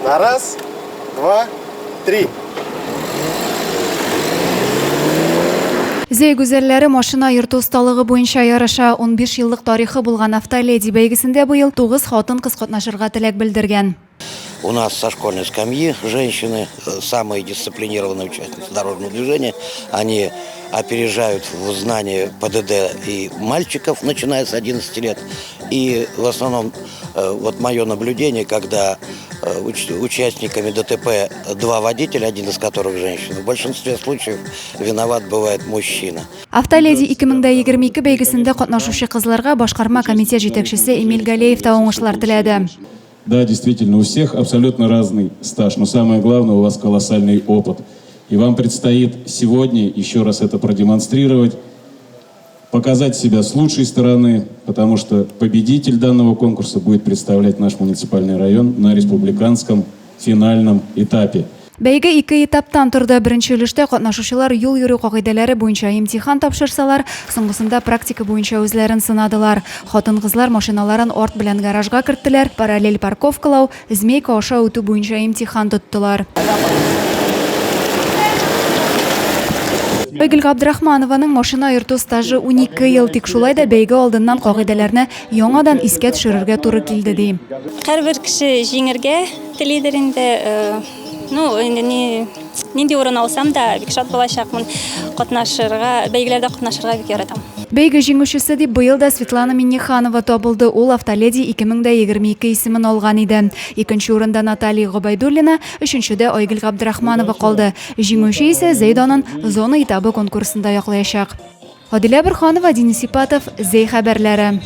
На раз, два, три. Зәй гүзәлләре машина йөртү осталыгы буенча ярыша. 15 еллык тарихы булган Автоледи бәйгесендә быел 9 хатын-кыз катнашырга теләк белдергән. У нас со школьной скамьи женщины, э, самые дисциплинированные участницы дорожного движения, они опережают в знании ПДД и мальчиков, начиная с 11 лет. И в основном, э, вот мое наблюдение, когда э, участниками ДТП два водителя, один из которых женщина, в большинстве случаев виноват бывает мужчина. Автоледи 2022 бәйгесендә катнашучы кызларга башкарма комитет җитәкчесе Эмиль Галеев та уңышлар теләде. Да, действительно, у всех абсолютно разный стаж, но самое главное, у вас колоссальный опыт. И вам предстоит сегодня еще раз это продемонстрировать, показать себя с лучшей стороны, потому что победитель данного конкурса будет представлять наш муниципальный район на республиканском финальном этапе. Бәйге ике этаптан торды. Беренче өлештә катнашучылар юл йөрү кагыйдәләре буенча имтихан тапшырсалар, соңгысында практика буенча үзләрен сынадылар. Хатын-кызлар машиналарын арт белән гаражга керттеләр, параллель парковкалау, змейка аша үтү буенча имтихан тоттылар. Айгөл Габдрахманованың машина йөртү стажы 12 ел, тик шулай да бәйге алдыннан кагыйдәләрне яңадан искә төшерергә туры килде, ди. Һәрбер кеше җиңергә телидер инде. Э, ну, инде ни, нинди урын алсам да, бик шат булачакмын. Катнашырга, бәйгеләрдә катнашырга бик яратам. Бәйге җиңүчесе дип быел да Светлана Миннеханова табылды. Ул Автоледи 2022 исемен алган иде. Икенче урында Наталья Гобайдуллина, өченчедә Айгөл Габдрахманова калды. Җиңүче исә Зәй данын зона этабы конкурсында яклаячак. Адилә Борханова, Денис Ипатов, Зәй хәбәрләре.